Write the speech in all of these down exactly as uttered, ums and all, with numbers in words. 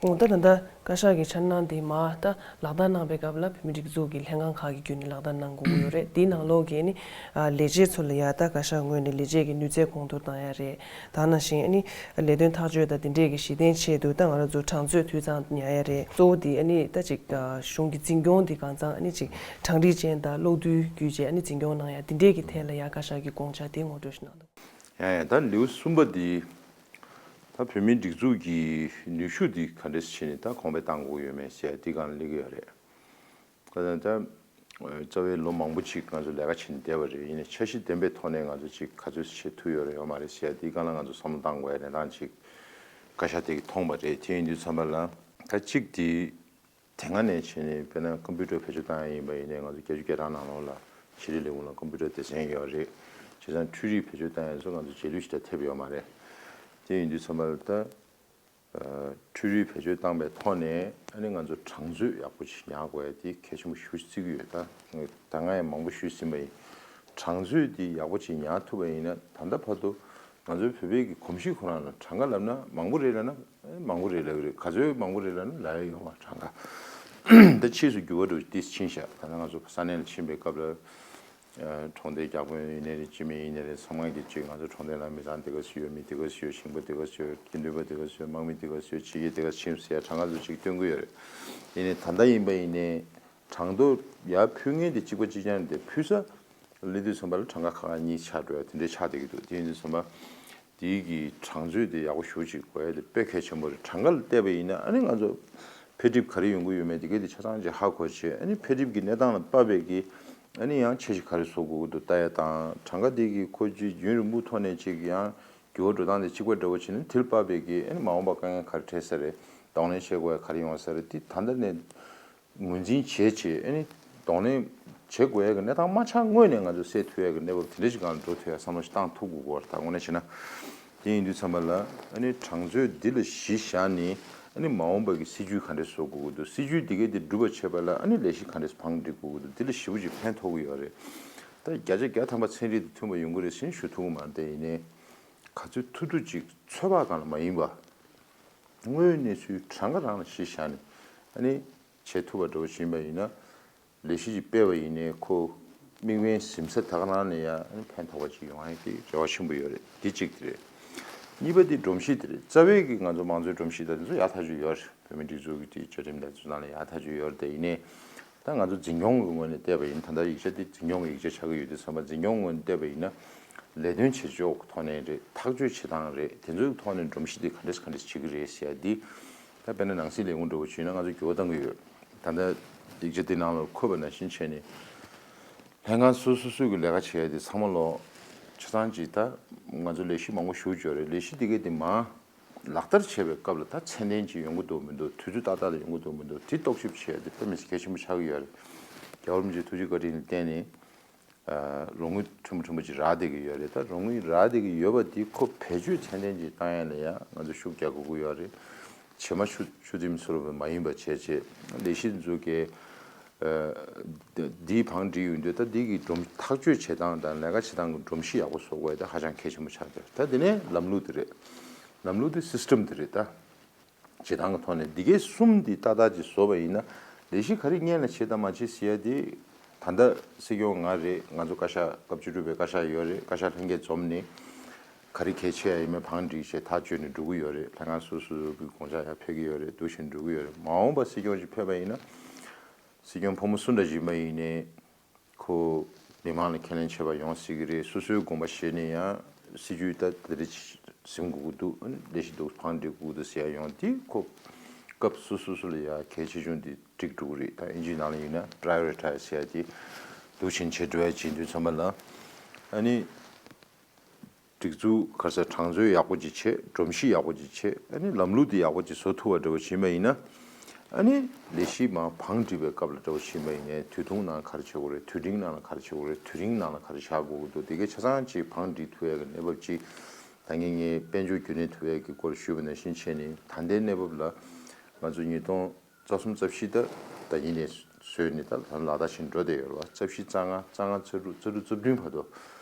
ཨོ་ད་ད་ལྟ་བཀའ་ཤག་གི་འཆར་སྣང་དེ་མར་ད་ལག་བསྟར་གནང་བའི་སྐབས་ལ་བོད་མིའི་སྒྲིག་འཛུགས་ཀྱི་ལྷན་ཁང་ཁག་གི་བརྒྱུད་ནས་ལག་བསྟར་གནང་དགོས་ཀྱི་ཡོད་རེད། དེའི་ནང་ལོགས་ཀྱི་ནི་ཨ་ལས་བྱེད་ཚོ་ལ་ཡ་ད་བཀའ་ཤག་ངོས་ནས་ལས་བྱེད་ཀྱི་ནུས་ཚད་གོང་མཐོར་བཏང་ཡ་རེད། ད་ནང་བཞིན་ཨ་ནི་ལས་དོན་ཐག་གཅོད་དང་དེ་འདྲས་ཀྱི་གཞི་རྟེན་ཆེད་དུ་ད་ང་རང་ཚོ་གྲངས་མཛོད་འཐུས་ཚང་ཉར་ཡ་རེད། གཙོ་བོ་དེ་ཨ་ནི་ད་ཅིག་ཨ་གཞུང་གི་འཛིན་སྐྱོང་དེ་གང་ཚང་ཨ་ནི་ཅིག་གྲངས་རིག་ཅན་དང་གློག་རྡུལ་བརྒྱུད་བྱས་ཨ་ནི་འཛིན་སྐྱོང་གནང་ཡ་དེ་འདྲས་ཀྱི་ཐད་ལ་ཡ་བཀའ་ཤག་གི་དགོངས་འཆར་དེ་ངོ་སྤྲོད་ཞིག་གནང་འདུག་ཡང་ཡང་ད་ལེའུ་གསུམ་པ་འདི་ད་བོད་མིའི་སྒྲིག་འཛུགས་ཀྱི་ནུས་ཤུགས་འདི་ག་འདྲས་བྱས་ནས་ད་གོང་འཕེལ་གཏང་དགོས་ཡོད་མེད་ཟེར་ཡ་འདི་སྒང་ལ་སླེབས་ཀྱི་ཡོད་རེད། ད་ད་རྩ་བའི་ལོ་མང་པོ་ཅིག་ང་ཚོ་ལས་ཀ་བྱས་ནས་བསྡད་པ་རེད། ཡིན་ནའི་འཆར་གཞི་ལྡན་པའི་ཐོག་ནས་ང་ཚོ་ཅིག་ག་ཚོད་བྱེད་ཐུབ་ཡོད་རེད་ཡོད་མ་རེད་ཟེར་ཡ་འདི་སྒང་ལ་ང་ཚོ་བསམ་བློ་གཏང་དགོས་ཡ་གནས་སྟངས་ཅིག་བཀའ་ཤག་དེ་གིས་མཐོང་བ་རེད། དེ་ཡིན་དུས་ཙམ་པ་ལ་ད་གཅིག་དེ། དེ་སྔ་ནས་བྱས་ནས་དཔེར་ན་ཀམ་པུ་ཊར་བེད་སྤྱོད་བཏང་ཡ་ཡིན་པ་ཡིན་ནའི་ང་ཚོ་བརྒྱད་ཅུ་གྱ་གྲངས་ནང་ལོགས་ལ་ཤེས་རིག་ལས་ཁུངས་ལ་ཀམ་པུ་ཊར་སྡེ་ཚན་ཡོད་རེད། བྱས་ཙང་འཕྲུལ་རིག་བེད་སྤྱོད་བཏང་ཡ་ཚོ་ང་ཚོ་རྗེས་ལུས་ཞེ་དྲག་ཐེབས་ཡོད་མ་རེད། དེ་ཡིན་དུས་ཙམ་པ་ལ་ད་འཕྲུལ་རིག་བེད་སྤྱོད་བཏང་པའི་ཐོག་ནས་ཨ་ནི་ང་ཚོ་གྲངས་མཛོད་ཡག་པོ་ཞིག་ཉར་དགོས་ཡ་དེ་གལ་ཆེན་པོ་ཞེ་པོ་ཅིག་བརྩི་གི་ཡོད། ད་ད་སྔ་ཡང་མང་པོ་ཞུས་ཟིན་པ་ཡིན། གྲངས་མཛོད་དེ་ཡག་པོ་ཅིག་ཉར་ཐུབ་པ་ཡིན་ན་ད་ལྟ་བར་དུ་ང་ཚོའི་བོད་པའི་གི་གོམས་གཤིས་ཁོ་རང་ལ་གྲངས་ཀ་ལབ་ན་མང་པོ་རེད་ལབ་ན་ཨེ་མང་པོ་རེད་ལབ་ཀྱི་རེད། ག་ཚོད་མང་པོ་རེད་ལབ་ན་ལབ་ཡ་ཡོད་མ་རེད་གྲངས་ཀ། ད་ཕྱིས་སུ་འགྱུར་བ་འགྲོ་ཏིས་ཕྱིན་ཤག་ད་ལྟ་ང་ཚོ་ས་གནས་ལ་ཕྱིན་པའི་སྐབས་ལ་ཨ་གྲོང་སྡེའི་བརྒྱ་དཔོན་ཡིན་ནའི་རེད། སྤྱི་མི་ཡིན་ནའི་རེད། ཚང་མ་གི་ཅིག་ང་ཚོ་གྲོང་སྡེ་ལ་མི་ཚང་དེ་ག་ཚོད་ཡོད། མི་དེ་ག་ཚོད་ཡོད། ཞིང་པ་དེ་ག་ཚོད་ཡོད། དགེ་འདུན་པ་དེ་ག་ཚོད་ཡོད། དམག་མི་དེ་ག་ཚོད་ཡོད། ཕྱི་རྒྱལ་དེ་ག་ཚོད་ཕྱིན་ཟེར་ཡ་གྲངས་ཀ་ཚོ་ཅིག་སྟོན་གི་ཡོད་རེད། ཡིན་ནའི་ད་ལྟ་ཡིན་པ་ཡིན་ནའི། གྲངས་ཐོ་ཡར་ཕུལ་མཁན་དེ་གཅིག་པ་གཅིག་རྐྱང་དེ་ཕུལ་ས་སླེབས་དུས་ཙམ་པ་ལ་གྲངས་ཀ་ཁག་ཁག་གཉིས་ཆགས་འགྲོ་ཡ་དེ་འདྲའི་ཆགས་བསྡད་ཀྱི་འདུག་དེ་ཡིན་དུས་ཙམ་པ་དེའི་གི་གྲངས་མཛོད་དེ་ཡག་པོ་ཞེ་པོ་ཅིག་དགོས་ཡ་དེ་དཔེ་གལ་ཆེན་པོ་རེད། གྲངས་ཀ་ལ་བལྟས་པ་ཡིན་ན་ཨ་ནི་ང་ཚོ་འཕེལ་འགྲིབ་ག་རེ་ཡོང་གི་ཡོད་མེད་དེ་ག་དེ་ཆ་ཚང་ཅིག་ཧ་གོ་བྱས། ཨ་ནི་འཕེལ་འགྲིབ་ཀྱི་གནས་སྟངས་ལ་དཔག་པའི་གི་ཨ་ནི་ཡང་འཆར་གཞི་ག་རེ་བཟོ་དགོས་ཀྱི་འདུག་ལྟ་ཡ་དང་། གྲངས་ཀ་དེ་གི་ཁོ་ཅིག་རྒྱུན་རིང་པོའི་ཐོག་ནས་ཅིག་ཡང་འགྱུར་བ་འགྲོ་སྟངས་དེ་གཅིག་པ་འདྲ་བོ་བྱས་ན་དེ་ལ་དཔག་པའི་གི་ཨ་ནི་མ་འོངས་པ་དཀའ་ངལ་ག་རེ་འཕྲད་ས་རེད། གདོང་ལེན་བྱེད་དགོས་ཡ་ག་རེ་ཡོང་ས་རེད། དེ་ད་ལྟ་ནས་ངོས་འཛིན་བྱས་བྱས་ཨ་ནི་གདོང་ལེན་བྱེད་དགོས་ཡ་གི་གནས་སྟངས་མ་ཆགས་སྔོན་ནས་ང་ཚོས་སེལ་ཐུབ་ཡ་གི་གནས་བབ་དེ་འདྲ་ཞིག་སྒང་ལ་འགྲོ་ཐུབ་ཡ་བསམ་བློ་ཞིག་བཏང་ཐུབ་དགོས་ཀྱི་ཡོད་རེད། ད་དངོས་གནས་བྱས་ན། དེ་ཡིན་དུས་ཙམ་པ་ལ་ཨ་ནི་གྲངས་མཛོད་འདི་ལ་གཞི་བཞག་ནས་ཨ་ནི་མ་འོངས་པ་གི་སྲིད་ཇུས་ག་འདྲས་བཟོ་དགོས་ཀྱི་འདུག་སྲིད་ཇུས་འདི་གའི་དེ་འགྲུབ་པ་བྱེད་པ་ལ་ཨ་ནི་ལས་གཞི་ག་འདྲས་བང་སྒྲིག་དགོས་ཀྱི་འདུག་འདི་ལ་ཞེ་པོ་ཅིག་ཕན་ཐོགས་ཀྱི་ཡོད་རེད། ད་བརྒྱ་ཆ་བརྒྱ་ཐམ་པ་ཚན་རིག་དང་མཐུན་པ་ཡོང་གི་རེད་ཟེར་ནས་ཞུ་ཐུབ་ཀྱི་མ་རེད། དེ་ཡིན་ནའི་ག་ཚོད་ཐུབ་ཐུབ་ཅིག་ཚོད་དཔག་སྒང་ལ་མ་ཡིན་པ། དངོས་ཡོད་གནས་ཚུལ་གྲངས་ཀ་རང་ལ་གཞི་བཞག་ནས་ཨ་ནི་བྱེད་ཐུབ་པ་འདྲ་བོ་ཞིག་ཡིན་པ་ཡིན་ན། ལས་གཞི་ཅིག་སྤེལ་བ་ཡིན་ནའི་ཁོ་དམིགས་འབེན་ཟིན་ཚད་ད་ག་རང་ནས་ཡང་ཕན་ཐོགས་པ་ཅིག་ཡོང་ཡ་གི་རེ་བ་ཆེན་པོ་ཡོད་རེད། འདི་གཅིག་དེ་རེད། གཉིས་པ་དེ་སྒྲོམ་གཞི་དེ་རེད། རྩ་བའི་གི་ང་ཚོ་མང་གཙོའི་སྒྲོམ་གཞི་དང་དེ་ཚོ་ཡག་ཐག་ཆོད་ཡོད་རེད། བོད་མིའི་སྒྲིག་འཛུགས་ཀྱི་དེ་བཅའ་ཁྲིམས་དང་དེ་ཚོ་ནང་ལ་ཡག་ཐག་ཆོད་ཡོད་རེད། དེ་ཡིན་ནའི་ད་ང་ཚོ་འཛིན་སྐྱོང་གི་ངོས་ནས་བལྟས་པ་ཡིན། ད་ལྟ་ཡིག་ཆ་དེ་འཛིན་སྐྱོང་གི་ཡིག་ཆ་ཆགས་ཀྱི་ཡོད་དུས་ཙམ་པ་འཛིན་སྐྱོང་ངོས་ནས་བལྟས་པ་ཡིན་ན་ལས་དོན་བྱེད་ཕྱོགས་ཀྱི་ཐོག་ནས་རེད། ཐག་གཅོད་བྱེད་སྟངས་རེད། དེ་ཚོའི་ཐོག་ནས་སྒྲོམ་གཞི་དེ་ག་འདྲས་ག་འདྲས་བྱེད་ཀྱི་རེད་ཟེར་ཡ་འདི་ད་དཔེར་ན་ནང་སྲིད་ལས་ཁུངས་འདྲ་བོ་བྱས་ན་ང་ཚོ་འགྱུར་བ་གཏང་གི་ཡོད། ད་ལྟ་ཡིག་ཆ་འདི་ནང་ལ་འཁོད་པ་ནང་བཞིན་བྱས་ནས་ལྷན་ཁང་སོ་སོ་སོ་སོའི་གི་ལས་ཀ་བྱེད་ཡ་དེ་ཚང་མ་ལོ་ཆ་ཚང་ཅིག་ད་ང་ཚོ་ལས་གཞི་མང་པོ་ཞུ་ཡོད་རེད། ལས་གཞི་དེ་གའི་དེ་མ་ལག་བསྟར་བྱེད་པའི་སྐབས་ལ་ད་ཚད་ལྡན་ཅིག་ཡོང་གི་འདུག་མི་འདུག་དུས་ཚོད་ཏག་ཏག་ལ་ཡོང་གི་འདུག་མི་འདུག་དེ་རྟོག་ཞིབ་བྱེད་ཡ་དེ་དཔེ་མི་སྲིད་གལ་ཆེན་པོ་ཆགས་ཀྱི་ཡོད་རེད། རྒྱལ་བ་རིན་པོ་ཆེའི་ཐུགས་རྗེ་བཀའ་དྲིན་ལ་བརྟེན་ནས་ཨ་རོགས་དངུལ་ཕྲན་བུ་ཕྲན་བུ་ཅིག་རག་བསྡད་ཀྱི་ཡོད་རེད། ད་རོགས་དངུལ་རག་བསྡད་ཀྱི་ཡོད་པ་དེ་ཁོ་བེད་སྤྱོད་ཚད་ལྡན་ཅིག་བཏང་ཡ་ལ་ཡང་ང་ཚོ་ཤུགས་རྒྱག་དགོས་ཀྱི་ཡོད་རེད། བྱེ་མ་ཆུ་ཆུ་འཛིན་སུ་རུ་མ་ཡིན་པ་བྱས་བྱས་ལས་གཞི་འཛུགས་ཀྱི་ཨ་འདིའི་བང་སྒྲིག་ཡོང་དུས་ད་འདི་གི་སྒྲོམ་ཐག་གཅོད་བྱེད་སྟངས་དང་ལས་ཀ་བྱེད་སྟངས་ཀྱི་སྒྲོམ་གཞི་ཡག་པོ་བཟོ་དགོས་ཡ་དེ་ཧ་ཅང་གལ་ཆེན་པོ་ཆགས་ཀྱི་རེད། ད་དེ་ནས་ལམ་ལུགས་དེ་རེད། ལམ་ལུགས་དེ་སིས་ཊམ་དེ་རེད་ད། བྱེད་སྟངས་ཀྱི་ཐོག་ནས་འདི་གའི་གསུམ་འདི་ཏག་ཏག་ཅིག་བཟོ་བ་ཡིན་ན་ལས་གཞི་ག་རེ་སྔོན་ལ་བྱེད་དང་མ་བྱེད་ཟེར་ཡ་དེ་ད་ལྟ་སྲིད་སྐྱོང་ང་རེད། ང་ཚོ་བཀའ་ཤག་སྐབས་བཅུ་དྲུག་པའི་བཀའ་ཤག་ཡོད་རེད། བཀའ་ཤག་ལྷན་རྒྱས་འཛོམས་ནས་ག་རེ་གལ་ཆེ་ཡ་ཡིན་མིན་བང་སྒྲིག་བྱས་ཐག་གཅོད་ནས་འགྲོ་གི་ཡོད་རེད། ལྷན་ཁང་སོ་སོ་སོ་གི་དགོངས་འཆར་ཡར་ཕེབས་ཀྱི་ཡོད་རེད། འདུག་བཞིན་འགྲོ་གི་ཡོད་རེད། མ་འོངས་པ་སྲིད་སྐྱོང་ཅིག་ཕེབས་པ་ཡིན་ན་སྲིད་སྐྱོང་ཕོ་མོ་སུ་འདྲ་ཞིག་ཡིན་པ་ཡིན་ནའི། ཁོ་མི་མང་ལ་ཁས་ལེན་བྱེད་པ་ཡོང་སྲིད་ཀྱི་རེད། སོ་སོའི་དགོངས་པ་བཞེས་ནས་ཡང་སྲིད་ཇུས་ད་དེ་འདྲ་ཟིན་དགོས་ཀྱི་འདུག་ཨ་ནི་ལས་གཞི་འདུག་བང་སྒྲིག་དགོས་ཀྱི་འདུག་ཟེར་ཡ་ཡོང་དུས་ཁོ་སྐབས་སོ་སོ་སོ་ལ་ཡ་གལ་ཆེ་ཆུང་དེ་འགྲིག་འགྲོ་གི་རེད། ད་ཨིན་ཇིའི་ནང་ལ་ཡིན་ན་པ་རའི་ཡོ་རི་ཊའི་ཛི་ཟེར་ཡ་དེ་འདུག་བྱས་བྱེད་འགྲོ་ཡ་བྱེད་དུས་ཙམ་པ་ལ་ཨ་ནི། སྒྲིག་འཛུགས་ག་རེ་ཟེར་གྲངས་མཛོད་ཡག་པོ་ཅིག་བྱེད། སྒྲོམ་གཞི་ཡག་པོ་ཅིག་བྱེད། ཨ་ནི་ལམ་ལུགས་དེ་ཡག་པོ་ཅིག་བཟོ་ཐུབ་པ་འདྲ་བོ་ཞིག་ཡིན་པ་ཡིན་ན། ཨ་ནི་ལས་གཞི་མར་བང་སྒྲིག་པའི་སྐབས་ལ་འདྲ་བོ་ཞིག་ཡིན་པ་ཡིན་ནའི་དུས་ཐུང་ནང་ག་རེ་བྱེད་དགོས་རེད། དུས་རིང་ནང་ལ་ག་རེ་བྱེད་དགོས་རེད། དུས་རིང་ནང་ལ་ག་རེ་བྱ་དགོས་ཀྱི་འདུག་དེ་གའི་ཆ་ཚང་ཅིག་བང་སྒྲིག་ཐུབ་ཡ་གི་གནས་བབ་ཅིག་ད་ངས་ངའི་དཔལ་འབྱོར་རྒྱུན་གནས་ཐུབ་ཡ་གི་སྐོར་ཞུས་པ་ནང་བཞིན་བྱས་ནས་ད་ལྟའི་གནས་བབ་ལ་ང་ཚོ་ཉིས་སྟོང་རྩ་གསུམ་རྩ་བཞི་ད་ད་ཡིན་ནས་བཟོས་ནས་ད་ལམ་ལག་བསྟར་བྱས་འགྲོ་བསྡད་ཡོད་རེད་བ། རྩ་བཞི་རྩ་ལྔ་རྩ་ལྔ་རྩ་དྲུག་རྩ་དྲུག་རྩ་བདུན་བར་དུ།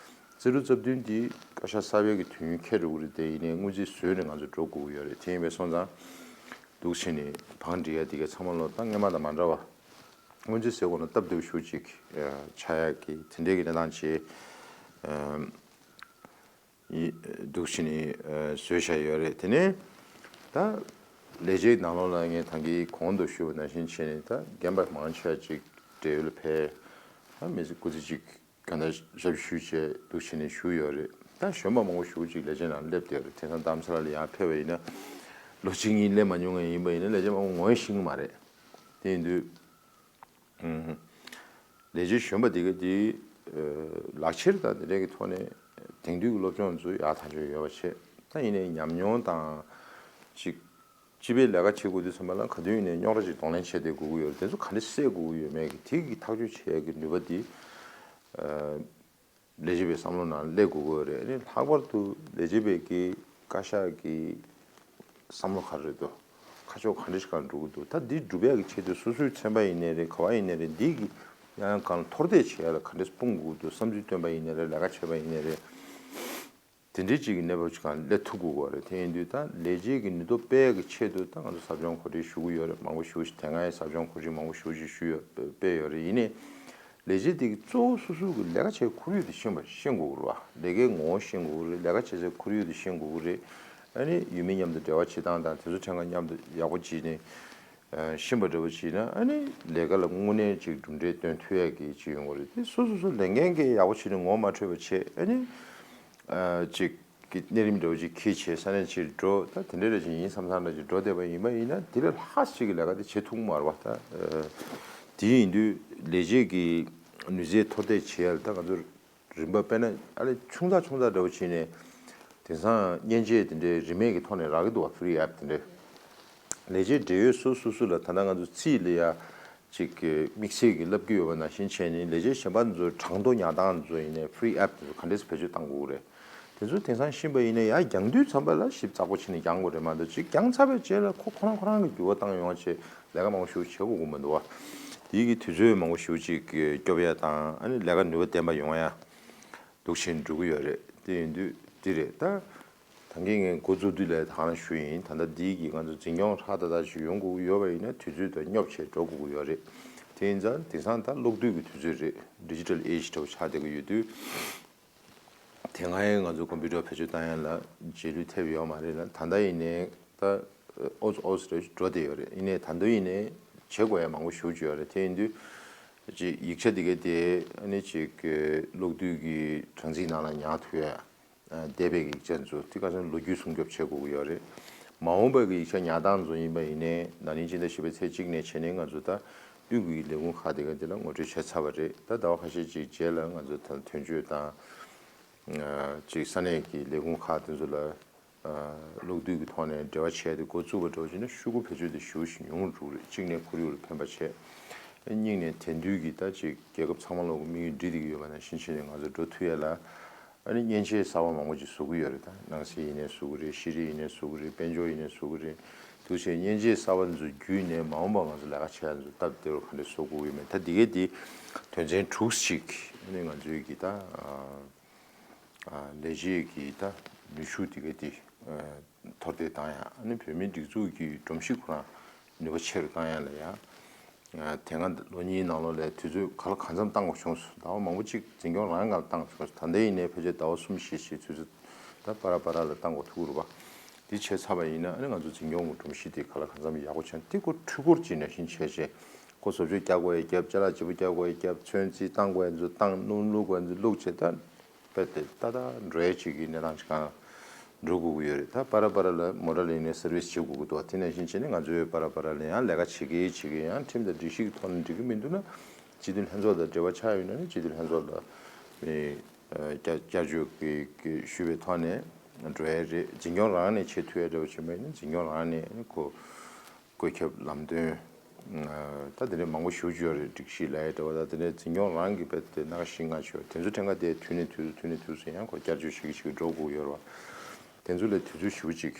རྩ་དྲུག་རྩ་བདུན་འདི་བཀའ་ཤག་གསར་པའི་གི་དུས་ཡུན་འཁེལ་འགྲོ་གི་རེད། དེ་ཡིན་ནའི་སྔོན་རྩིས་བཟོས་ནས་ང་ཚོ་འགྲོ་དགོས་ཀྱི་ཡོད་རེད། དེ་ཡིན་པས་སོང་ཙང་ འདུག་བྱས་ནས་བང་སྒྲིག་ཡ་དེ་གའི་ཚང་མ་ལོ་ད་སྔོན་མ་དང་མ་འདྲ་བ། སྔོན་ཆད་ཟེར་དགོས་ན་སྟབས་བདེ་པོ་ཞེ་པོ་ཅིག་ཆགས་ཡ་གི་དེ་འདྲའི་གི་གནས་སྟངས་ཅིག་འདུག་བྱས་ནས་བཟོས་བཞག་ཡོད་རེད། དེ་ནས་ད་ལས་བྱེད་ནང་ལོགས་ལ་ངས་ད་གིན་གོང་དུ་ཞུས་པ་ནང་བཞིན་བྱས་ནས་ད་རྒན་པ་མང་ཆེ་བ་ཅིག་བགྲེས་ཡོལ་ལ་ཕེབས། ད་མི་ཚེ་སྐུ་ཚེ་གཅིག་གང་ལྟར་ཞབས་ཞུ་བྱས་འདུག་བྱས་ནས་བཞུགས་ཡོད་རེད། ད་གཞོན་པ་མང་པོ་ཞེ་པོ་ཅིག་ལས་བྱེད་ནང་སླེབས་བསྡད་ཡོད་རེད། དེང་སང་རྡ་རམ་ས་ལ་ལ་ཡང་ཕེབས་པ་ཡིན་ན་ལོ་གཅིག་གཉིས་སླེབས་མ་མྱོང་མཁན་ཡིན་པ་ཡིན་ན་ལས་བྱེད་མང་པོ་ངོ་ཤེས་ཀྱི་མ་རེད། དེ་ཡིན་དུས་ལས་བྱེད་གཞོན་པ་དེ་ག་དེ་ལག་ཁྱེར་དང་དེ་འདྲའི་གི་ཐོག་ནས་དེང་དུས་ཀྱི་སློབ་སྦྱོང་ཚོ་ཡག་ཐག་ཆོད་ཡོད་པ་བྱས། ད་ཡིན་ནའི་ཉམས་མྱོང་དང་ཅིག་སྤྱི་པའི་ལས་ཀ་བྱེད་དགོས་དུས་ཙམ་པ་ལ་ག་དུས་ཡིན་ནའི་རྙོག་དྲ་ཅིག་གདོང་ལེན་བྱས་བསྡད་དགོས་ཀྱི་ཡོད་རེད། དེ་ཚོ་ག་འདྲ་སེལ་དགོས་ཀྱི་ཡོད་མེད་ཀྱི་དེ་གི་ཐག་གཅོད་བྱེད་ཡ་གི་ནུས་པ་དེ་ལས་བྱེད་པའི་བསམ་བློ་ནང་སླེབས་དགོས་ཀྱི་ཡོད་རེད། ཨ་ནི་ལྷག་པར་དུ་ལས་བྱེད་པའི་གི་བཀའ་ཤག་གི་བསམ་བློ་ག་རེ་རེད་འདུག་ཁ་ཕྱོགས་ག་འདྲ་ཞིག་སྒང་འགྲོ་གི་འདུག་ད་འདི་སྒྲུབ་ཡ་གི་ཆེད་དུ་སོ་སོའི་ཚན་པ་ཡིན་ནའི་རེད། ག་བ་ཡིན་ནའི་རེད། འདི་གི་ཡང་གང་མཐོར་འདེགས་བྱེད་ཡ་ལ་ག་འདྲ་སྤུངས་དགོས་ཀྱི་འདུག་བསམ་ཚུལ་བཏོན་པ་ཡིན་ནའི་རེད། ལས་ཀ་བྱེད་པ་ཡིན་ནའི་རེད། དེ་འདྲའི་ཅིག་གི་གནས་བབ་ཅིག་སྒང་སླེབས་ཐུབ་དགོས་ཀྱི་རེད། དེ་ཡིན་དུས་ད་ལས་བྱེད་ཀྱི་ནུས་སྟོབས་སྤེལ་གྱི་ཆེད་དུ་ད་ང་ཚོ་ཟབ་སྦྱོང་གོ་སྒྲིག་ཞུ་གི་ཡོད་རེད། མང་པོ་ཞེ་པོ་ཞིག་དེ་སྔའི་ཟབ་སྦྱོང་གོ་སྒྲིག་མང་པོ་ཞེ་པོ་ཞིག་ཞུས་ཡོད། སྤེལ་ཡོད་རེད། ཡིན་ནའི་ལས་བྱེད་དེ་གི་གཙོ་བོ་སོ་སོ་གི་ལས་ཀ་བྱེད་ཁོར་ཡུག་དེ་ཤེས་པ་ཤེས་དགོས་ཀྱི་རེད་བ། ལས་ཀའི་ངོ་བོ་ཤེས་དགོས་ཀྱི་རེད། ལས་ཀ་བྱེད་སའི་ཁོར་ཡུག་དེ་ཤེས་དགོས་ཀྱི་རེད། ཨ་ནི་ཡུལ་མི་མཉམ་དུ་འབྲེལ་བ་བྱེད་སྟངས་དང་དེ་ཚོ་ཕྲན་ཁ་མཉམ་དུ་ཡག་པོ་བྱས་ནས་ཨ་ཤེས་པ་འདྲ་པོ་བྱས་ན་ཨ་ནི་ལས་ཀ་ལ་དངོས་གནས་ཅིག་གྲུབ་འབྲས་སྟོན་ཐུབ་ཡ་གི་ཅིག་ཡོང་གི་རེད། དེ་སོ་སོ་སོ་ལས་འགན་གྱི་ཡག་པོ་བྱས་ནས་ངོ་མ་འཕྲོད་པ་བྱས། ཨ་ནི་ཨ་ཅིག་གི་གནས་རིམ་འདྲ་པོ་ཅིག་འཁྱེར་བྱས་ས་གནས་ཕྱིར་འགྲོ། ད་དེ་འདྲ་རེ་ཅིག་ཡིན་བསམ་བསམ་འདྲ་ཅིག་འགྲོ་བསྡད་པ་ཡིན་པ་ཡིན་ན་དེ་ལས་ལྷག་ཅིག་གི་ལས་ཀ་དེ་བྱེད་ཐུབ་མ་རེད་བ། ད་ཨ་དེ་ཡིན་དུས་ལས་བྱེད་ཀྱི་ནུས་རྩལ་མཐོར་འདེགས་བྱེད་ཡ་ལ་ད་ང་ཚོ་རིམ་པ་དཔེར་ན་ཨ་ལས་ཆུང་ཙག་ཆུང་ཙག་འདྲ་པོ་བྱས་ནས་དེང་སང་མཉེན་ཆས་དེ་འདྲའི་རིན་མེད་ཀྱི་ཐོག་ནས་རག་གི་འདུག་བ། ཕི་རི་ཨེབ་དེ་འདྲའི། ལས་བྱེད་འབྲེལ་ཡོད་སོ་སོ་སོ་ལ་ད་ལྟ་ང་ཚོ་རྩིས་ལ་ཡ་ཅིག་གི་དམིགས་བསལ་གྱི་བསླབ་ཀྱི་ཡོད་པ་ནང་བཞིན་བྱས་ནས་ལས་བྱེད་གཞན་པ་ཚོའི་གྲངས་ཐོ་ཉར་སྟངས་ཚོ་ཡིན་ནའི་ཕི་རི་ཨེབ་དེ་ཚོ་ག་འདྲས་སེ་བེད་སྤྱོད་གཏང་དགོས་ཀྱི་རེད། དེ་ཚོ་དེང་སང་ཤེས་པ་ཡིན་ན་ཡ་རྒྱག་དུས་ཙམ་པ་ལ་ཞིབ་ཚགས་པོ་བྱས་ནས་རྒྱག་དགོས་རེད་མ་གཏོགས་ཅིག་རྒྱག་ཚར་བའི་རྗེས་ལ་ཁོ་ཁོ་རང་ཁོ་རང་གི་འགྱུར་བ་བཏང་ཡོང་བ་བྱས་ལས་ཀ་མང་པོ་ཞེ་པོ་བྱེད་དགོས་ཀྱི་མི་འདུག་བ། དེའི་གི་དུས་ཚོད་མང་པོ་ཞེ་པོ་ཅིག་སྐྱོབ་ཡ་དང་ཨ་ནི་ལས་ཀ་ནུས་པ་ལྡན་པ་ཡོང་ཡ་འདུག་བྱས་ནས་འགྲོ་གི་ཡོད་རེད། དེ་ཡིན་དུས་འདི་རེད་ད། ད་གིན་ངས་འགོ་བཙུགས་དུས་ལ་ད་ག་རང་ཞུས་ཡིན། ད་ལྟ་འདིའི་གི་ང་ཚོ་འཛིན་སྐྱོང་ཧྲག་ཏག་ཏག་ཞིག་ཡོང་དགོས་ཀྱི་ཡོད་པ་ཡིན་ན་དུས་ཚོད་དང་སྙོབ་བྱས་འགྲོ་དགོས་ཀྱི་ཡོད་རེད། དེ་ཡིན་ཙང་དེང་སང་ད་གློག་དུས་ཀྱི་དུས་ཚོད་རེད། ཌི་ཇི་ཊལ་ཨེ་ཇི་འདྲ་བོ་ཆགས་བསྡད་ཀྱི་ཡོད་དུས། དེ་སྔའི་ང་ཚོ་ཀམ་པུ་ཊར་བེད་སྤྱོད་བཏང་ཡ་ལ་རྗེས་ལུས་ཐེབས་ཡོད་མ་རེད་ལ། ད་ལྟ་ཡིན་ནའི་ད་ཨོ་ཙི་ཨོ་ཙི་རེ་འགྲོ་བསྡད་ཡོད་རེད། ཡིན་ནའི་ད་དུང་ཡིན་ནའི་བྱེད་དགོས་ཡ་མང་པོ་ཞེ་པོ་ཅིག་ཡོད་རེད། དེ་ཡིན་དུས་ཅིག་ཡིག་ཆ་འདི་ག་དེ་ཨ་ནི་ཅིག་གློག་དུས་ཀྱི་གྲངས་རྩིས་ནང་ལ་ཉར་ཐུབ་ཡ། འདས་པའི་ཡིག་ཆ་ཚོ་དེ་ག་ཚོད་ལོ་རྒྱུས་སྲུང་སྐྱོབ་བྱེད་དགོས་ཀྱི་ཡོད་རེད། མ་འོངས་པའི་ཡིག་ཆ་ཉར་སྟངས་ཚོ་ཡིན་པ་ཡིན་ནའི་ན་ནིང་ཕྱི་ཟླ་བཞི་པའི་ཚེས་གཅིག་ནས་བྱས་ནས་ང་ཚོ་ད་དབུས་ཀྱི་ལས་ཁུངས་ཁག་དེ་ག་དེ་ལ་ངོ་སྤྲོད་བྱས་ཚར་བ་རེད། ད་ཟླ་བ་ཁ་ཤས་ཅིག་རྗེས་ལ་ང་ཚོ་ད་དོན་གཅོད་དང་ཅིག་ས་གནས་ཀྱི་ལས་ཁུངས་ཁག་དེ་ཚོ་ལ་གློག་དུས་ཀྱི་ཐོག་ནས་འབྲེལ་བ་བྱས་ཏེ་འགོ་བཙུགས་པ་འདྲ་བོ་བྱས་ན་ཤོག་གུ་བེད་སྤྱོད་དེ་ཞེ་པོ་ཞིག་ཉུང་རུ་འགྲོ་གི་རེད། གཅིག་ནས་ཁོར་ཡུག་ལ་ཕན་པ་བྱས། གཉིས་ནས་དེང་དུས་ཀྱི་ད་ཅིག་རྒྱལ་ཁབ་ཚང་མ་ལོག་གི་དམིགས་ཡུལ་འགྲིག་བསྡད་ཀྱི་ཡོད་པ་ནང་བཞིན་བྱས་ནས་ང་ཚོ་འགྲོ་ཐུབ་ཡ་ལ། ཨ་ནི་མཉེན་ཆས་གསར་པ་མང་པོ་ཅིག་བཟོ་གི་ཡོད་རེད། ད་སྣང་སྲིད་ཡིན་ནའི་བཟོ་གི་རེད། ཤེས་རིག་ཡིན་ནའི་བཟོ་གི་རེད། དཔལ་འབྱོར་ཡིན་ནའི་བཟོ་གི་རེད། འདུག་བྱས་མཉེན་ཆས་གསར་པ་ཚོ་བརྒྱུད་ནས་མ་འོངས་པ་ང་ཚོ་ལས་ཀ་བྱེད་ཡ་ཚོ་སྟབས་བདེ་རུ་ག་འདྲས་བཟོ་དགོས་ཀྱི་ཡོད་མེད། ད་འདི་གའི་འདི་དོན་ཚན་དྲུག་ཅིག་ཨ་ནི་ང་ཚོའི་གི་ད་ལས་བྱེད་ཀྱི་ད་ནུས་ཤུགས་འདི་གའི་འདི་མཐོར་འདེགས་བཏང་ཡ། ཨ་ནི་བོད་མིའི་སྒྲིག་འཛུགས་ཀྱི་སྒྲོམ་གཞི་ཁོ་རང་ནུས་པ་ཆེ་རུ་བཏང་ཡ་ལ་ཡ། དེ་སྔ་ལོ་གཉིས་ནང་ལོགས་ལ་དུས་ཚོད་ག་ལ་གང་འཚམ་བཏང་དགོས་བྱུང་སོང་། ཟླ་བ་མང་པོ་ཅིག་འཛིན་སྐྱོང་རང་སྒང་ལ་བཏང་དགོས་བྱུང་སོང་། ད་ལྟ་ཡིན་ནའི་ཕལ་ཆེར་ཟླ་བ་གསུམ་བཞི་ཞིག་དུས་ཚོད་ད་པ་ར་པ་ར་ལ་བཏང་དགོས་ཐུག་རུ་བ། འདི་བྱས་ཚར་བ་ཡིན་ན་ཨ་ནི་ང་ཚོ་འཛིན་སྐྱོང་གི་སྒྲོམ་གཞི་དེ་ག་ལ་གང་འཚམ་ཡག་པོ་བྱུང་། དེ་ཁོ་འཕྲུལ་འཁོར་ཅིག་ནང་བཞིན་བྱས་བྱས་ཁོ་བཟོ་བཅོས་རྒྱག་དགོས་ཡ་རྒྱབ། ཅ་ལག་བརྗེ་པོ་རྒྱག་དགོས་ཡ་རྒྱབ། ཚོན་རྩི་བཏང་དགོས་ཡ་ཚོ་བཏང་། སྣུམ་བླུགས་དགོས་ཡ་ཚོ་བླུགས་བྱས། ད་རྦད་དེ་ཏག་ཏག་འགྲོ་ཡ་ཅིག་གི་གནས་སྟངས་ཅིག་སྒང་འགྲོ་དགོས་ཀྱི་ཡོད་རེད། ད་པ་ར་པ་ར་ལ་མོ་ཊ་ལ་ཡིན་ནའི་སར་བིས་བྱེད་དགོས་ཀྱི་འདུག་བ། དེ་ནང་བཞིན་བྱས་ནས་ང་ཚོས་པ་ར་པ་ར་ལ་ཡང་ལས་ཀ་བྱེད་ཀྱི་བྱེད་ཀྱི་ཡང་ཁྲིམས་དང་སྒྲིག་གཞི་གི་ཐོག་ནས་འགྲིག་གི་མི་འདུག་ན་སྤྱི་འཐུས་ལྷན་ཚོགས་དང་འབྲེལ་བ་ཆགས་ཡོད་ན་ནི་སྤྱི་འཐུས་ལྷན་ཚོགས་ལ་ཨ་བསྐྱར་བསྐྱར་བཅོས་ཀྱི་ཀྱི་ཞུས་པའི་ཐོག་ནས་འགྲོ་ཡ་རེད། འཛིན་སྐྱོང་རང་ནས་བྱེད་ཐུབ་ཡ་འདྲ་བོ་བྱེད་པ་ཡིན་ན་འཛིན་སྐྱོང་རང་ནས་ཁོ་བཀོད་ཁྱབ་ལམ་སྟོན་ད་དེ་འདྲའི་མང་པོ་ཞེ་པོ་ཅིག་ཡོད་རེད། སྒྲིག་གཞི་ལ་ཡ་འདྲ་བ་ད་དེ་འདྲའི་འཛིན་སྐྱོང་རང་གི་དཔེ་དེ་སྣ་ཁ་ཤིང་ང་ཆོས་དེ་ཚོ་ཕྲན་ཁ་དེ་དུས་ནས་དུས་སུ་དུས་ནས་དུས་སུ་ཡང་ཁོ་བསྐྱར་བཅོས་བྱེད་ཀྱི་བྱེད་ཀྱི་འགྲོ་དགོས་ཡོད་རེད་བ། དེ་ཚོ་ལ་དུས་ཚོད་ཞེ་པོ་ཅིག་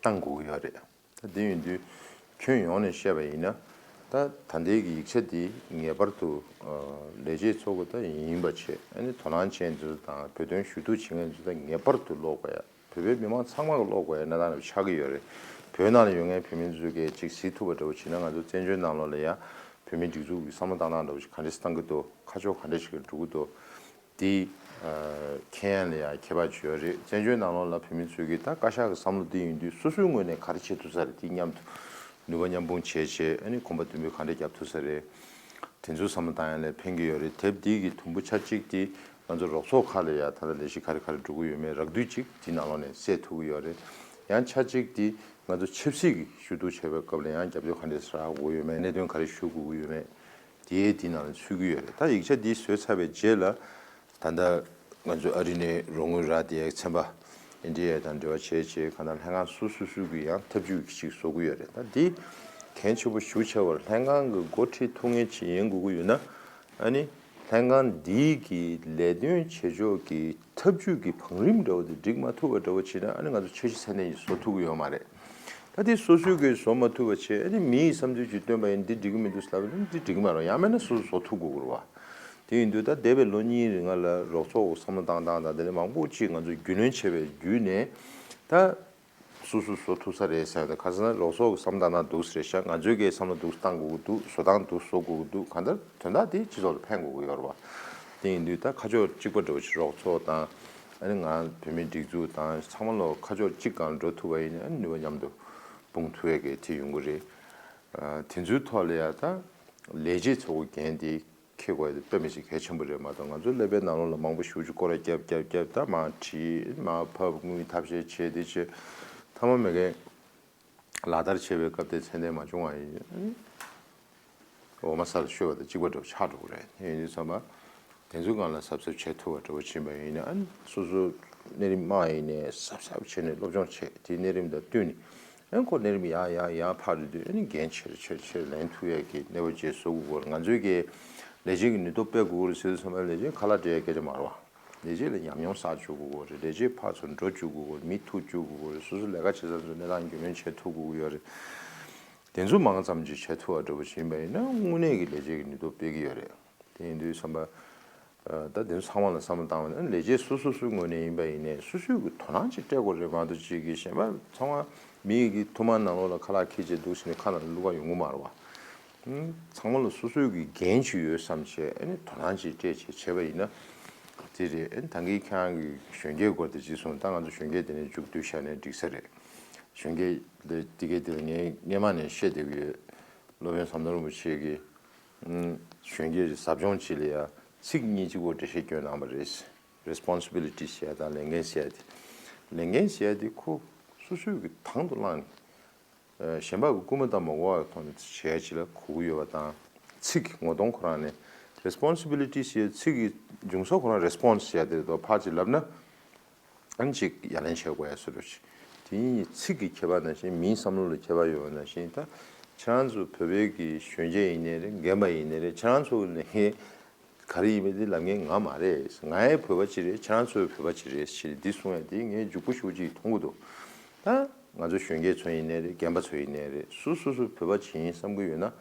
བཏང་དགོས་ཀྱི་ཡོད་རེད། ད་དེ་ཡིན་དུས་ཁྱོན་ཡོངས་ནས་བཤད་པ་ཡིན་ན་ད་ད་ལྟའི་གི་ཡིག་ཆ་འདི་ངེས་པར་དུ་ལས་བྱེད་ཚོ་གི་ད་ཡིན་པ་བྱས། ཨ་ནི་དོ་སྣང་བྱེད་མཁན་ཚོ་དང་བོད་དོན་ཞུ་གཏུག་བྱེད་མཁན་ཚོ་ད་ངེས་པར་དུ་ཀློག་དགོས་ཡ། བོད་པའི་མི་མང་ཚང་མ་གི་ཀློག་དགོས་ཡ་གནས་སྟངས་ཆགས་ཀྱི་ཡོད་རེད། བོད་ནང་ལ་ཡོད་མཁན་བོད་མི་ཚོས་གི་ཅིག་གཟིགས་ཐུབ་པ་འདྲ་བོ་བྱས་ན། ང་ཚོ་བཙན་བྱོལ་ནང་ལོགས་ལ་ཡང་བོད་མི་སྒྲིག་འཛུགས་ཀྱི་བསམ་བློ་བཏང་སྟངས་འདྲ་བོ་ཞིག་ག་འདྲས་བཏང་གི་འདུག་ཁ་ཕྱོགས་ག་འདྲས་ཤིག་འགྲོ་གི་འདུག་དེ་མཁྱེན་ཡ་ལ་ཡང་ཁྱད་པར་ཅིག་ཡོད་རེད། བཙན་བྱོལ་ནང་ལོགས་ལ་བོད་མི་ཚོས་གི་ད་བཀའ་ཤག་གི་བསམ་བློ་འདི་ཡིན་དུས་སོ་སོའི་ངོས་ནས་ག་རེ་བྱེད་ཐུབ་ས་རེད། དེ་མཉམ་དུ་ནུས་པ་མཉམ་སྤུངས་བྱས་བྱས། ཨ་ནི་གོམ་པ་མདུན་སྤོས་ག་འདྲས་རྒྱབ་ཐུབ་ས་རེད། དེ་ཚོའི་བསམ་བློ་བཏང་ཡ་ལ་ཕན་གྱི་ཡོད་རེད། དེབ་འདི་གི་དུམ་བུ་ཆ་གཅིག་དེ་ང་ཚོ་རོགས་ཚོགས་ཁག་ལ་ཡ་ད་ལྟ་ལས་གཞི་ག་རེ་ག་རེ་འགྲོ་གི་ཡོད་མེད་རགས་བསྡུས་ཅིག་དེ་ནང་ལོགས་ནས་གསལ་ཐུབ་ཀྱི་ཡོད་རེད། ཡང་ཆ་གཅིག་དེ་ང་ཚོ་ཆབ་སྲིད་ཀྱི་ཞུ་གཏུག་བྱེད་པའི་སྐབས་ལ་ཡང་རྒྱབ་སྐྱོར་ག་འདྲས་རག་དགོས་ཡོད་མེད། གནད་དོན་ག་རེ་ཞུ་དགོས་ཀྱི་ཡོད་མེད་དེ་དེ་ནང་ལ་ཚུད་ཀྱི་ཡོད་རེད། ད་ཡིག་ཆ་འདི་བཟོས་ཚར་བའི་རྗེས་ལ་ད་ལྟ་ང་ཚོ་ཨ་རི་ནས་རོགས་དངུལ་རག་དེ་ཚན་པ་ཨེན་ཌི་ཨེ་དང་འབྲེལ་བ་བྱས་བྱས་གང་ལྟར་ལྷན་ཁང་སོ་སོ་སོ་གི་ཡང་ཐབས་ཇུས་ཅིག་བཟོ་གི་ཡོད་རེད། ད་འདི་གལ་ཆེན་པོ་ཞེ་པོ་ཆགས་པ་རེད། ལྷན་ཁང་གི་འགོ་ཁྲིད་ཐུགས་ངན་ཅིག་ཡིན་དགོས་ཀྱི་ཡོད་ན། ཨ་ནི་ལྷན་ཁང་འདིའི་གི་ལས་དོན་བྱེད་ཕྱོགས་ཀྱི་ཐབས་ཇུས་ཀྱི་བང་རིམ་འདྲ་བོ་དེ་སྒྲིག་མ་ཐུབ་པ་འདྲ་བོ་བྱས་ན། ཨ་ནི་ང་ཚོ་འཆར་གཞི་ཚད་ལྡན་ཞིག་བཟོ་ཐུབ་ཀྱི་ཡོད་མ་རེད། ད་དེ་སོ་སོའི་གི་བཟོ་མ་ཐུབ་པ་བྱས། ཨ་ནི་མིའི་བསམ་ཚུལ་ཅིག་བཏོན་པ་ཡིན། འདི་འགྲིག་གི་མི་འདུག་ཟེར་ལབ་ན་འདི་འགྲིག་གི་མ་རེད། ཡང་མིན་ན་སོ་སོ་བཟོ་ཐུབ་དགོས་ཀྱི་རེད་བ། དེ་ཡིན་དུས་ད་འདས་པའི་ལོ་གཉིས་རིང་ལ་རོགས་ཚོགས་བསམ་བློ་བཏང་སྟངས་དང་དེ་ལས་མང་པོ་ཅིག་ང་ཚོས་རྒྱུས་ལོན་བྱས་པའི་བརྒྱུད་ནས་ད། སོ་སོས་བཟོ་ཐུབ་ས་རེད་ཟེར་ཏེ། ཁ་སང་རོགས་ཚོགས་ཀྱི་བསམ་བཏང་ན་འདུག་ཟེར་ཤག་ང་ཚོའི་གི་བསམ་བློ་འདུག་བཏང་དགོས་ཀྱི་འདུག་བཟོ་སྟངས་འདུག་བཟོ་དགོས་ཀྱི་འདུག་གང་ལྟར་དོན་དག་དེ་སྤྱི་ཚོགས་ལ་ཕན་དགོས་ཀྱི་ཡོད་རེད་བ། དེ་ཡིན་དུས་ད་ཁ་ཕྱོགས་གཅིག་པ་འདྲ་བོ་ཞིག་རོགས་ཚོགས་དང་། ཨ་ནི་ང་བོད་མིའི་སྒྲིག་འཛུགས་དང་ཚང་མ་ལོ་ཁ་ཕྱོགས་གཅིག་སྒང་འགྲོ་ཐུབ་པ་ཡིན་ན། ཨ་ནི་ནུས་པ་མཉམ་དུ་སྤུངས་ཐུབ་ཡས་གི་དེ་ཡོང་གི་རེད། ཨ། དེ་ཚོའི་ཐོག་ལ་ཡ་ད་ལས་བྱེད་ཚོ་གི་འགན་དེ་འཁྱེར་དགོས་ཡ་དེ་དཔེ་མི་སྲིད་གལ་ཆེན་པོ་རེད་མ་གཏོགས། ང་ཚོ་ཀླད་པའི་ནང་ལོགས་ལ་མང་པོ་ཞེ་པོ་ཅིག་སྐོར་ར་རྒྱབ་རྒྱབ་རྒྱབ། ད་མར་བྲིས་མར་ཕབ། དངུལ་ཐབས་ཤེས་བྱས་དེ་བྱས། མཐའ་མ་མེད་མཁན་ལག་བསྟར་བྱེད་པའི་སྐབས་དེ་ཚད་ལྡན་མ་བྱུང་བ་ཡིན། འོ་མ་ས་ལ་ཤོར་བ་དང་གཅིག་པ་འདྲ་བོ་ཆགས་འགྲོ་གི་རེད། དེ་ཡིན་དུས་ཙམ་པ་དེ་ཚོའི་སྒང་ལ་གཟབ་གཟབ་བྱེད་ཐུབ་པ་འདྲ་བོ་ཕྱིན་པ་ཡིན་ན། ཨ་ནི་སོ་སོ་གནས་རིམ་དམངས་ཡིན་ནའི་གཟབ་གཟབ་བྱས་ནས་སློབ་སྦྱོང་བྱས། དེའི་གནས་རིམ་དང་བསྟུན་ནས། ཨ་ནི་ཁོ་གནས་རིམ་ཡང་ཡང་ཡང་འཕར་དུས་དུས། ཨ་ནི་འགན་ཆེ་རུ་ཆེ་རུ་ཆེ་རུ་ལེན་ཐུབ་ཡས་ཀྱི་གནས་བབ་ཅིག་བཟོ་དགོས་ཀྱི་ཡོད་རེད། ང་ཚོའི་གི་ལས་བྱེད་ཀྱི་ནུས་སྟོབས་སྤེལ་དགོས་ཀྱི་རེད་ཟེར་དུས་ཙམ་པ་ལས་བྱེད་ཁ་ལག་སྤྲད་ཡས་སྐད་ཆ་མ་རེད་བ། ལས་བྱེད་ལ་ཉམས་མྱོང་བསགས་བཅུག་དགོས་ཀྱི་རེད། ལས་བྱེད་ཕར་ཚུར་འགྲོ་བཅུག་དགོས་ཀྱི་རེད། མི་ཐུག་བཅུག་དགོས་ཀྱི་རེད། སོ་སོ་ལས་ཀ་བྱེད་ས་ཚོ་གནས་སྟངས་རྒྱུས་ལོན་བྱེད་ཐུབ་དགོས་ཀྱི་ཡོད་རེད། དེ་ཚོ་མང་ཙམ་ཅིག་བྱེད་ཐུབ་པ་འདྲ་བོ་ཞིག་ཡིན་པ་ཡིན་ན། དངོས་གནས་ཀྱི་ལས་བྱེད་ཀྱི་ནུས་སྟོབས་སྤེལ་གྱི་ཡོད་རེད། དེ་ཡིན་དུས་ཙམ་པ། ཨ། ད་དེ་ཚོ་ཚང་མ་ལ་བསམ་བློ་བཏང་བ་ཡིན་ན། ལས་བྱེད་སོ་སོ་སོའི་ངོས་ནས་ཡིན་པ་ཡིན་ནའི་སོ་སོའི་གི་དོ་སྣང་ཅིག་སྤྲད་དགོས་རེད་མ་གཏོགས། ཅིག་གི་གཞན་པ་ཚང་མ་མི་ཡི་གི་ཐུར་མ་ནང་ལོགས་ལ་ཁ་ལག་འཁྱེར་བྱས་འདུག་ཟེར་ནས་ཁ་ནང་ལ་བླུག་ག་ཡོང་གི་མ་རེད་བ། ཨང་། ཚང་མ་ལ་སོ་སོའི་གི་འགན་ཅིག་ཡོད་བསམ་བྱས། ཨ་ནི་དོ་སྣང་ཅིག་སྤྲད་བྱས་བྱས་པ་ཡིན་ན་དེ་རེད། ཨ་ནི་ད་གིན་ཁྱེད་རང་གིས་གཞོན་སྐྱེས་སྐོར་དེ་ཅིག་གསུངས། ད་ང་ཚོ་གཞོན་སྐྱེས་དེ་ནས་མཇུག་བསྡུས་བཞག་ནས་འགྲིག་ས་རེད། གཞོན་སྐྱེས་དེ་དེ་གའི་དེ་ལ་ངས་སྔས་མ་ནས་བཤད་བསྡད་ཀྱི་ཡོད། སློབ་དཔོན་ཟམ་གདོང་རིན་པོ་ཆེ་གིས། ཨང་། གཞོན་སྐྱེས་ཟབ་སྦྱོང་ཅིག་ལ་ཡ་ཚིག་གཉིས་གཅིག་པོ་འགྲེལ་བཤད་བསྐྱོན་གནང་བ་རེད། རེ་སི་པོན་སི་བི་ལི་ཊི་ཟེར་ཡ་དང་ལས་འགན་ཟེར་ཡ་དེ། ལས་འགན་ཟེར་ཡ་དེ་ཁོ་སོ་སོས་གི་དང་དུ་བླངས་ནས། ཨ། གཞན་པ་གི་སྐུལ་མ་དང་མ་གོ་བ་གི་ཐོག་ནས་བྱེད་ཡ་ཅིག་ལ་གོ་གི་ཡོད་པ་དང་། ཚིག་གི་ངོ་གདོང་ཁོ་རང་ནས། རེ་སི་པོན་སི་བི་ལི་ཊི་ཟེར་ཡ་ཚིག་གི་འབྱུང་ས་ཁོ་རང་རེ་སི་པོན་སི་ཟེར་ཡ་དེ་རེད་དོ། ཕར་ཅིག་ལབ་ན། ཨ་ནི་ཅིག་ཡ་ལན་བྱེད་དགོས་ཡ་བཟོ་འདྲ་ཅིག་དེ་ཡིན། ཚིག་གི་ཁྱད་པར་ནང་བཞིན། མིའི་བསམ་བློ་ལ་ཁྱད་པར་ཡོད་པ་ནང་བཞིན། ད་ཁྱེད་རང་ཚོ་བོད་པའི་གི་གཞོན་སྐྱེས་ཡིན་ནའི་རེད། རྒན་པ་ཡིན་ནའི་རེད། ཁྱེད་རང་ཚོ་ལ་ངས་ག་རེ་ཡིན་མིན་དེ་ལབ་མཁན་ང་མ་རེད། ང་ཡང་བོད་པ་ཅིག་རེད། ཁྱེད་རང་ཚོ་ཡང་བོད་པ་ཅིག་རེད་ཟེར་འདི་གསུང་ཡ་དེ་ངས་འཇུག་པོ་ཞེ་པོ་ཅིག་མཐོང་གི་འདུག་ད་ང་ཚོ་གཞོན་སྐྱེས་ཚོ་ཡིན་ནའི་རེད། རྒན་པ་ཚོ་ཡིན་ནའི་རེད། སུ་སོ་སོ་བོད་པ་ཅིག་ཡིན་བསམ་གྱི་ཡོད་ན།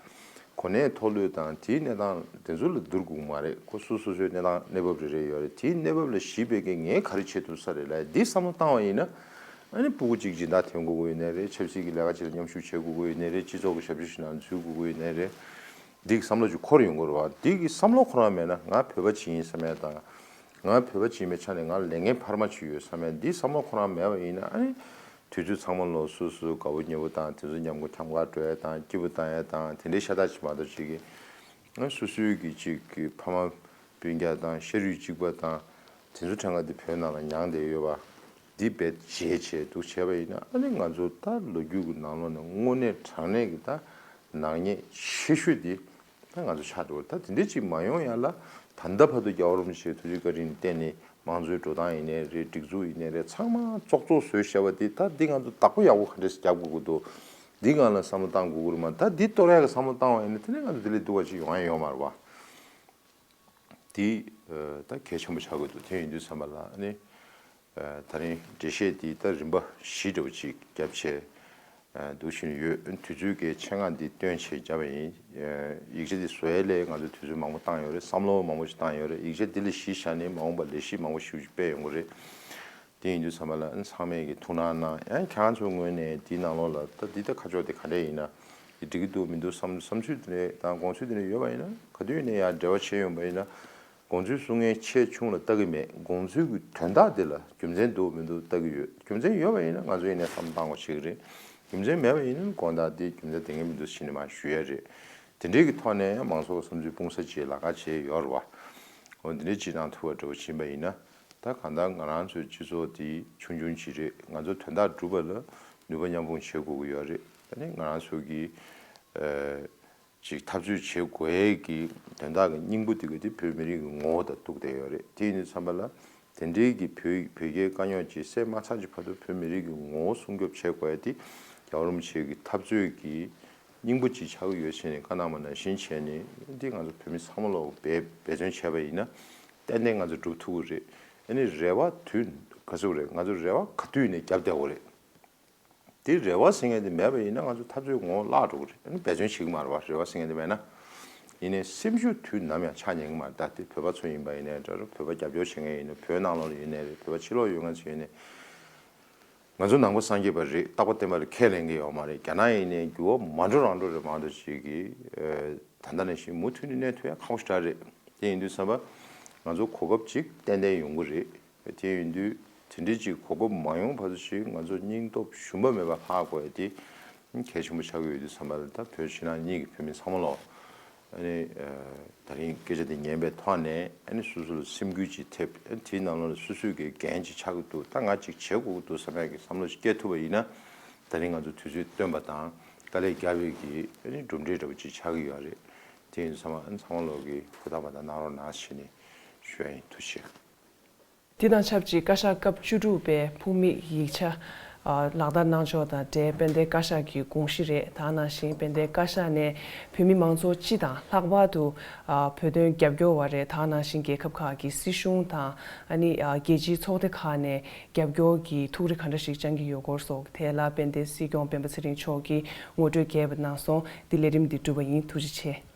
གོ་གནས་མཐོ་ལོས་དང་དེའི་གནས་སྟངས་དེ་ཚོ་ལ་བསྡུར་དགོས་མ་རེད། ཁོ་སོ་སོ་སོའི་གནས་སྟངས་གནས་བབ་རེ་རེ་ཡོད་རེད། དེའི་གནས་བབ་ལ་གཞིགས་པའི་གི་ངས་ག་རེ་བྱེད་ཐུབ་ས་རེད་ལབ་ཡ་འདི་བསམ་བློ་བཏང་བ་ཡིན་ན། ཨ་ནི་སྤུ་གུ་གཅིག་སྦྱིན་བདག་འཐེན་དགོས་ཀྱི་ཡོད་ནའི་རེད། ཆབ་སྲིད་ཀྱི་ལས་ཀ་ཅིག་ལ་མཉམ་ཞུགས་བྱེད་དགོས་ཀྱི་ཡོད་ནའི་རེད། སྤྱི་ཚོགས་ཀྱི་ཞབས་ཞུ་ཞིག་ནང་འཛུལ་དགོས་ཀྱི་ཡོད་ནའི་རེད། འདི་གི་བསམ་བློ་ཅིག་འཁོར་ཡོང་གི་རེད་བ། འདི་གི་བསམ་བློ་ཁོ་རང་མེད་ན། ང་བོད་པ་ཅིག་ཡིན་བསམ་ཡ་དང་། ང་བོད་པ་ཅིག་ཡིན་པའི་ཆ་ནས་ང་ལ་ལས་འགན་འཕར་མ་ཅིག་ཡོད་བསམ་ཡ་འདི་བསམ་བློ་ཁོ་རང་མེད་པ་ཡིན་ན། ཨ་ནི་དུས་ཚོད་ཚང་མ་ལོ་སོ་སོའི་དགའ་པོ་ཉེ་པོ་དང་དེ་ཚོ་མཉམ་པོ་འཁྱམ་ག་འགྲོ་ཡ་དང་། སྐྱིད་པོ་བཏང་ཡ་དང་དེ་འདྲའི་ཤ་སྟག་ཅིག་མ་གཏོགས། ཅིག་གི་ང་སོ་སོའི་གི་ཅིག་གི་ཕ་མ་སྤུན་ཀྱག་དང་ཤ་རུས་གཅིག་པ་དང་དེ་ཚོ་གྲངས་ཀ་འདི་བོད་ནང་ལ་མྱངས་བསྡད་ཡོད་པ། འདི་རྦད་བརྗེད་བྱས་འདུག་བྱས་པ་ཡིན་ན། ཨ་ནི་ང་ཚོ་ད་ལོ་རྒྱུས་ཀྱི་ནང་ལོགས་ནས་དངོས་གནས་དྲང་གནས་ཀྱི་ད་ནག་ཉེས་ཆེ་ཤོས་འདི་ད་ང་ཚོ་ཆགས་འགྲོ་བ། ད་དེ་འདྲ་ཅིག་མ་ཡོང་ཡ་ལ་ད་ལྟ་བར་དུ་རྒྱལ་བ་རིན་པོ་ཆེའི་ཐུགས་རྗེ་བཀའ་དྲིན་བརྟེན་ནས་དམངས་གཙོའི་འགྲོ་སྟངས་ཡིན་ནའི་རེད། སྒྲིག་འཛུགས་ཡིན་ནའི་རེད། ཚང་མ་ཙོག་ཙོག་བཟོས་བཞག་པ་འདི། ད་འདི་ང་ཚོ་བདག་པོ་ཡག་པོ་ག་འདྲས་རྒྱབ་དགོས་ཀྱི་འདུག་འདི་སྒང་ལ་བསམ་བློ་བཏང་དགོས་ཀྱི་རེད་མ། ད་འདི་གཏོར་ཡག་གི་བསམ་བློ་བཏང་བ་ཡིན་ན་དེ་ནས་ང་ཚོ་དེ་ལས་སྡུག་པ་ཅིག་ཡོང་ཡ་ཡོད་མ་རེད་བ། དེ་ད་གལ་ཆེན་པོ་ཆགས་ཀྱི་འདུག་དེ་ཡིན་དུས་ཙམ་པ་ལ། ཨ་ནི་ད་རིང་འགྲེལ་བཤད་འདི་ད་རིམ་པ་བཞི་འདྲ་བོ་ཅིག་བརྒྱབ་བྱས་འདུག་བཞིན་ཡོད། དུས་ཚོད་ཀྱི་ཆེད་མངགས་འདི་བཏོན་བྱས་བརྒྱབ་པ་ཡིན། ཡིག་ཆ་འདི་བཟོ་ཡ་ལས་ང་ཚོས་དུས་ཚོད་མང་པོ་བཏང་ཡོད་རེད། བསམ་བློ་མང་པོ་ཞིག་བཏང་ཡོད་རེད། ཡིག་ཆ་འདི་ལ་གཞི་བཞག་ནས་མ་འོངས་པ་ལས་གཞི་མང་པོ་ཞིག་སྤེལ་ཡོང་གི་རེད། དེ་ཡིན་དུས་ཙམ་པ་ལ་ཨ་ནི་ཚང་མས་ཀྱི་ཐུགས་སྣང་གནང་། ཡང་ཁྱེད་རང་ཚོའི་ངོས་ནས་དེའི་ནང་ལོགས་ལ་ད་འདི་ལྟ་ཁ་ཕྱོགས་དེ་ག་འདྲ་ཡིན་ན། འདི་འགྲིག་གི་འདུག་མི་འདུག་བསམ་བསམ་ཚུལ་དེ་འདྲ་དང་དགོངས་ཚུལ་དེ་འདྲ་ཡོད་པ་ཡིན་ན། ག་དུས་ཡིན་ན་ཡང་འབྲེལ་བ་བྱས་ཡོང་པ་ཡིན་ན། དགོངས་ཚུལ་གསུང་མཁན་ཆེ་ཆུང་ལ་ལྟ་གི་མེད། དགོངས་ཚུལ་གྱི་དོན་དག་དེ་ལ་རྒྱུ་མཚན་འདུག་མི་འདུག་ལྟ་གི་ཡོད། རྒྱུ་མཚན་ཡོད་པ་ཡིན་ན་ང་ཚོ་ཡིན་ནའི་བསམ་བློ་བཏང་དགོས་ཤེས་ཀྱི་རེད། རྒྱུ་མཚན་མེད་པ་ཡིན་ན་དགོངས་དག་དེ་རྒྱུ་མཚན་ལྡན་གྱི་མི་འདུག་ཟེར་ནས་མར་ཞུ་ཡ་རེད། དེ་འདྲའི་གི་ཐོག་ནས་མང་ཚོགས་བསམ་ཚུལ་སྤུངས་ས་ཅིག་ལ་ཁ་བྱས་ཡོད་རེད་བ། འོ་འདི་འདྲའི་ཅིག་གནང་ཐུབ་པ་འདྲ་བོ་ཕྱིན་པ་ཡིན་ན། ད་གང་ལྟར་ང་རང་ཚོའི་སྤྱི་ཚོགས་འདི་ཆུང་ཆུང་ཅིག་རེད། ང་ཚོ་དོན་དག་སྒྲུབ་པ་ལ་ནུས་པ་མཉམ་སྤུངས་བྱེད་དགོས་ཀྱི་ཡོད་རེད། ད་ནི་ང་རང་ཚོ་གི་ཨ་ཅིག་འཐབ་རྩོད་བྱེད་དགོས་ཡས་ཀྱི་དོན་དག་གི་སྙིང་པོ་དེ་ག་དེ་བོད་མི་རིགས་ཀྱི་ངོ་བོ་དང་གཏུགས་བསྡད་ཡོད་རེད། དེ་ཡིན་དུས་ཙམ་པ་ལ་དེ་འདྲའི་གི་བོད་བོད་རྒྱའི་དཀའ་རྙོག་ཅིག་སེལ་མ་ཚར་གྱི་བར་དུ་བོད་མི་རིགས་ཀྱི་ངོ་བོ་སྲུང་སྐྱོབ་བྱེད་དགོས་ཡས་དེ་རྒྱལ་བ་རིན་པོ་ཆེ་གི་འཐབ་རྩོད་ཀྱི་སྙིང་པོ་ཅིག་ཆགས་ཀྱི་ཡོད་ཟེར་ནས་བཀའ་གནང་བ་ནང་བཞིན་བྱས་ནས། འདི་ང་ཚོ་བོད་མི་ཚང་མ་ལོག་འབད་འབད་བརྩོན་བྱས་པ་ཡིན་ན་ཏན་ཏན་ང་ཚོ་སྒྲུབ་ཐུབ་ཀྱི་རེད། ཨ་ནི་རེ་བ་དུས་ག་ཟེར་དགོས་རེད། ང་ཚོ་རེ་བ་ག་དུས་ནས་བརྒྱབ་བསྡད་དགོས་རེད། དེ་རེ་བ་ཟེར་མཁན་དེ་མེད་པ་ཡིན་ན་ང་ཚོ་འཐབ་རྩོད་ངོ་བོ་བརླག་འགྲོ་གི་རེད། ཨ་ནི་འབད་བརྩོན་བྱེད་ཀྱི་མ་རེད་བ། རེ་བ་ཟེར་མཁན་དེ་མེད་ན། ཡིན་ནའི་སེམས་ཤུགས་དུས་ནམ་ཡང་ཆག་ཉན་གྱི་མ་རེད། ད་དེ་བོད་པ་ཚོ་ཡིན་པ་ཡིན་ནའི་འདྲ། བོད་པ་རྒྱབ་སྐྱོར་བྱེད་མཁན་ཡིན་ནའི། བོད་ནང་ལོགས་ལ་ཡོད་ནའི་རེད། བོད་པ་ཕྱི་ལོགས་ཡོད་མཁན་ཚོ་ཡིན་ནའི། ང་ཚོ་ནང་པ་སངས་རྒྱས་པ་རེད། རྟག་པ་བརྟན་པ་ལ་ཁས་ལེན་གྱི་ཡོད་མ་རེད། རྒྱ་ནག་ཡིན་ནའི་འགྱུར་བ་མ་འགྲོ་རང་འགྲོ་རེད། མང་དུ་ཅིག་གིས་ཨ་ད་ལྟ་ནང་བཞིན་མུ་མཐུད་ནས་གནས་ཐུབ་ཡ་ཁག་པོ་ཞེ་དྲག་རེད། དེ་ཡིན་དུས་ཙམ་པ་ང་ཚོ་གོ་སྐབས་ཅིག་ཏན་ཏན་ཡོང་གི་རེད། དེ་ཡིན་དུས་དེ་འདྲའི་ཅིག་གོ་སྐབས་མ་ཡོང་བར་དུ་ཅིག་ང་ཚོ་སྙིང་སྟོབས་ཞུམ་པ་མེད་པ་ལྷག་དགོས་ཡ་དེ་གལ་ཆེན་པོ་ཆགས་ཀྱི་ཡོད་དུས་ཙམ་པ་ལ། ད་བོད་ཕྱི་ནང་གཉིས་ཀྱི་བོད་མི་ཚང་མ་ལོག་ཨ་ནི་ཨ་ད་རིང་སྐད་ཆ་འདི་ཉན་པའི་ཐོག་ནས། ཨ་ནི་སོ་སོ་ལ་སེམས་འགུལ་ཅིག་ཐེབས། ཨ་ནི་དེའི་ནང་ལོགས་ལ་སོ་སོས་ཀྱི་འགན་ཅིག་ཆགས་ཀྱི་འདུག་ད་ང་ཅིག་བྱེད་དགོས་ཀྱི་འདུག་བསམ་ཡག་གི་བསམ་བློ་ཅིག་སྐྱེ་ཐུབ་པ་ཡིན་ན། ད་རིང་ང་ཚོ་དུས་ཚོད་བཏོན་པ་དང་དཀའ་ལས་བརྒྱབ་པའི་གི་ཨ་ནི་གྲུབ་འབྲས་འདྲ་པོ་ཅིག་ཆགས་ཀྱི་ཡོད་རེད། དེ་ཡིན་དུས་ཚང་མ་ཨ་ནི་ཚང་མ་ལོག་གི་ཧུར་ཐག་པ་དང་གནང་རོགས་གནང་ཞེས་ནས་ཞུ་ཡ་ཡིན། ཐུགས་རྗེ་ཆེ། དེ་དང་ཆབས་ཅིག་བཀའ་ཤག་སྐབས་བཅུ་དྲུག་པའི་ཕུགས་དམིགས་ཡིག་ཆ་ཨ་ལག་བསྟར་གནང་ཕྱོགས་དང་འབྲེལ་དཔལ་ལྡན་བཀའ་ཤག་གི་དགོངས་གཞི་རེད། ད་ནང་བཞིན་དཔལ་ལྡན་བཀའ་ཤག་ནས་བོད་མི་མང་ཚོགས་སྤྱི་དང་ལྷག་པར་དུ་ཨ་བོད་དོན་རྒྱབ་སྐྱོར་བ་རེད། ད་ནང་བཞིན་རྒྱལ་ཁབ་ཁག་གི་སྲིད་གཞུང་དང་། ཨ་ནི་ཨ་རྒྱལ་སྤྱིའི་ཚོགས་སྡེ་ཁག་ནས་རྒྱབ་སྐྱོར་གྱི་ཐུགས་རེ་ག་འདྲ་ཞིག་བཅང་གི་ཡོད་སྐོར་སོགས། དེ་ལ་དཔལ་ལྡན་སྲིད་སྐྱོང་སྤེན་པ་ཚེ་རིང་མཆོག་གིས་ངོ་སྤྲོད་རྒྱས་པ་གནང་སོང་། འདི་ལས་རིམ་འདི་གྲུབ་པ་ཡིན། ཐུགས་རྗེ་ཆེ།